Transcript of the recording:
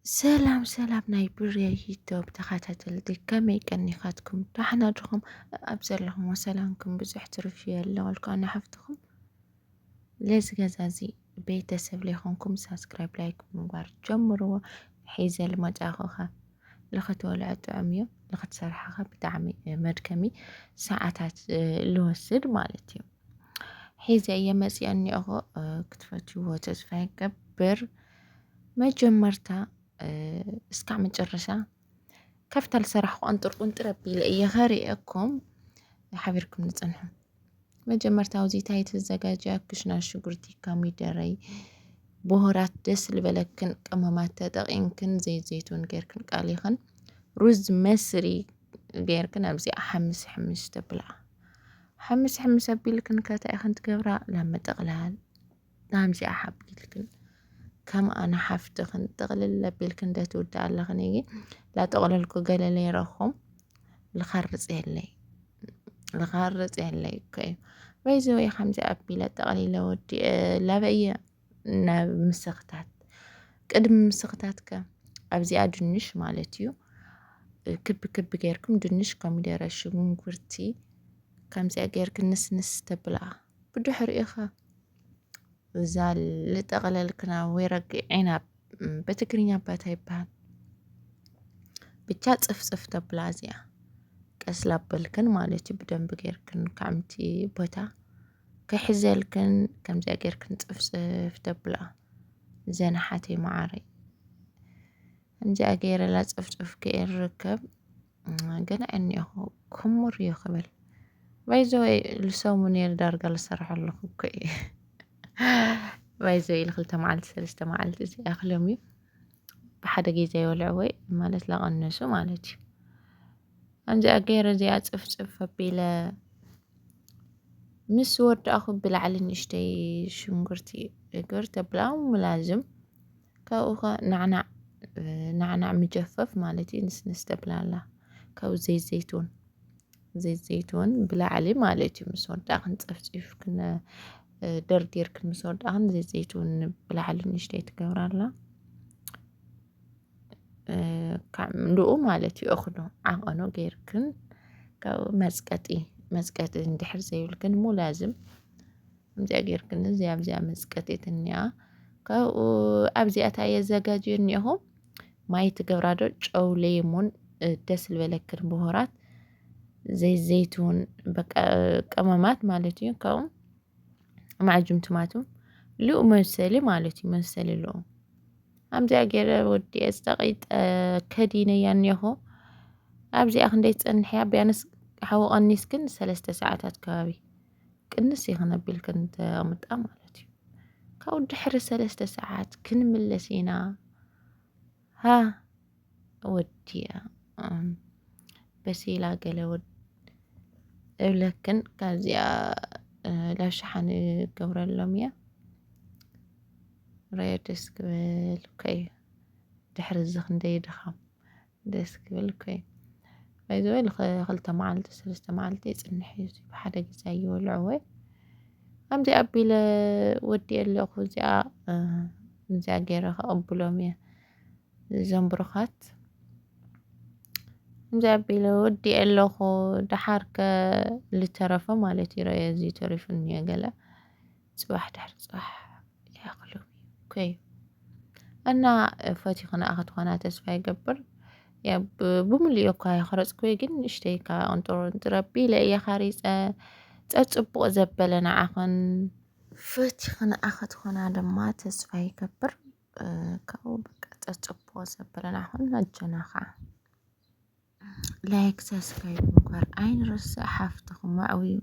ሰላም ሰላም ናይ ብርየ ዩቱብ ተኸታተልቲ፣ ከመይ ቀኒኻትኩም? ደሓና ድኹም? ኣብ ዘለኹም ሰላምኩም ብዙሕ ትርፊ የለወልኩ ኣነ ሓፍትኹም። ለዚ ገዛ እዚ ቤተሰብ ለይኮንኩም ሳብስክራይብ፣ ላይክ ብምግባር ጀምርዎ። ሒዘ ልመጻኹኸ ልኽትበልዖ ጥዑም እዩ፣ ልኽትሰርሓኸ ብጣዕሚ መድከሚ ሰዓታት ልወስድ ማለት እዩ። ሒዘ እየ መፅአ እኒኦኹ። ክትፈትዎ ተስፋ ይገብር። መጀመርታ እስካዕ መጨረሻ ካብታ ልሰራሕኩ ቁንጥር ቁንጥር ኣቢለ እየ ከርእየኩም። ሓቢርኩም ንፅንሑ። መጀመርታ ኣብዚ ታይ ተዘጋጅያ? ክሽና ሽጉርቲ፣ ኮሚደረይ፣ ብሆራት ደስ ልበለክን ቅመማት ተጠቂምክን ዘይት ዘይቱን ጌርክን ቃሊኽን ሩዝ መስሪ ጌርክን ኣብዚኣ ሓምስ ሓምስ ተብላ። ሓምስ ሓምስ ኣቢልክን ከታይ ኢኽን ትገብራ? ናብ ምጥቕላል ናምዚኣ ሓቢልክን ከም ኣነ ሓፍትኽን ጥቕልል ኣቢልክን ደ ትውዳ ኣለኽን እየ። ላጠቕለልኩ ገለ ለይረኹም ልኻርፅ የለይ። ልኻርፅ የለይ እኮ እዩ። በይዚ ወይ ከምዚ ኣቢለ ጠቕሊለ ወዲ ላበየ ናብ ምስኽታት። ቅድሚ ምስኽታት ከ ኣብዚኣ ድንሽ ማለት እዩ። ክቢ ክቢ ጌርኩም ድንሽ፣ ኮሚደረ፣ ሽጉንጉርቲ ከምዚኣ ጌርክ ንስንስ ተብላ። ብድሕሪኡ ኸ እዛ ልጠቕለልክና ወይ ረጊ ዒናብ፣ በትግርኛ ባታ ይበሃል። ብቻ ጽፍጽፍ ተብላ እዚኣ። ቀስ ላበልክን ማለት እዩ። ብደንብ ጌርክን ከምቲ ቦታ ክሕዘልክን ከምዚኣ ጌርክን ጽፍጽፍ ተብላ። ዘንሓተይ መዓረይ። ከምዚኣ ገይረ ላጽፍጽፍ ክእል ርከብ። ገና እኒኦኹ ክሙር እዩ ክብል። ባይዘወይ ልሰሙ ነይር ዳርጋ ልሰርሐ ኣለኹ እኮ እዩ። ባይዘወይ ኢሉ ክልተ መዓልቲ ሰለስተ መዓልቲ እዚ ኣኽሎም እዩ። ብሓደ ግዜ ይበልዕወይ ማለት ላቐነሱ ማለት እዩ። ከምዚኣ ገይረ እዚኣ ጽፍጽፍ ኣቢለ ምስ ወዳእኹ ብላዕሊ ንእሽተይ ሽንጉርቲ እግር ተብላ ሙላዝም። ካብኡ ኸ ናዕናዕ ናዕናዕ ምጀፈፍ ማለት እዩ። ንስንስ ተብላ ኣላ። ካብኡ ዘይት ዘይቱን ዘይት ዘይቱን ብላዕሊ ማለት እዩ። ምስ ወዳእኽን ጸፍጺፍክን ደርዲርክን ምስ ወዳእኽን ዘይት ዘይቱን ብላዕሊ ንእሽተይ ትገብራ ኣላ። ካብ ምሉኡ ማለት እዩ። እኽሉ ዓቐኑ ጌርክን ካብኡ መጽቀጢ መጽቀጢ እንድሕር ዘይብልክን ሙላዝም ከምዚኣ ጌርክን እዚኣ ኣብዚኣ መጽቀጢት እኒኣ። ካብኡ ኣብዚኣ ታይ የዘጋጅዮ እኒኦኹ? ማይ ትገብራ ዶ? ጨው፣ ለይሙን፣ ደስ ዝበለክን ብሆራት፣ ዘይት ዘይቱን፣ በቃ ቀመማት ማለት እዩ። ካብኡ ማዕጅም ቲማቲም ልኡ መብሰሊ ማለት እዩ። መብሰሊ ልኡ ከምዚኣ ገይረ ወዲኤ ዝጠቒጠ ከዲነያ እኒኦኹ። ኣብዚኣ ክንደይ ትጸንሕያ? ቢያንስ ሓዊ ቀኒስክን ሰለስተ ሰዓታት ከባቢ ቅንስ ይኽን ኣቢልክን ተቐምጣ ማለት እዩ። ካብኡ ድሕሪ ሰለስተ ሰዓት ክንምለስ ኢና። ሃ ወዲያ በሲላ ገለ ወድ እብለክን ካብዚኣ ላብ ሸሓኒ ገብረሎም እያ። ረዮ ደስ ክብል እኮ እዩ። ድሕሪ እዚ ክንደይ ድኻም ደስ ክብል እኮ እዩ። ባይዘወይ ክልተ መዓልቲ ሰለስተ መዓልቲ ይፅንሕ እዩ። እዚ ብሓደ ግዜ ኣይበልዕወይ። ከምዚ ኣቢለ ወዲኤ ኣለኹ። እዚኣ እዚኣ ገይረ ከቐብሎም እየ። እዞም ብሩኻት። ከምዚ ኣቢለ ወዲኤ ኣለኹ። ደሓርከ ልተረፈ ማለት እዩ። ረየ እዚ ተሪፉ እኒኦ ገለ። ጽባሕ ድሕሪ ጽባሕ ይኣኽሎም እዩ። ኦኬ። እና ፈቲኽና ኣኸ ትኾና ተስፋ ይገብር። ያ ብ-፣ ብምልኡ እኳ ኣይኸረጽኩ ግን ንእሽተይ እካ ቅንጥሮ እንጥረ ኣቢለ እየ ኻሪጸ። ጸጽቡቕ ዘበለ ንዓኽን። ፈቲኽና ኣኸ ትኾና ድማ ተስፋ ይገብር። እ፣ ካብኡ በቃ ጸጽቡቕ ዘበለ ንዓኽን ኣጀና ኸዓ። ላይክ፣ ሳብስክራይብ ምግባር ኣይንረስዕ። ሓፍትኹም ኣዕብዩ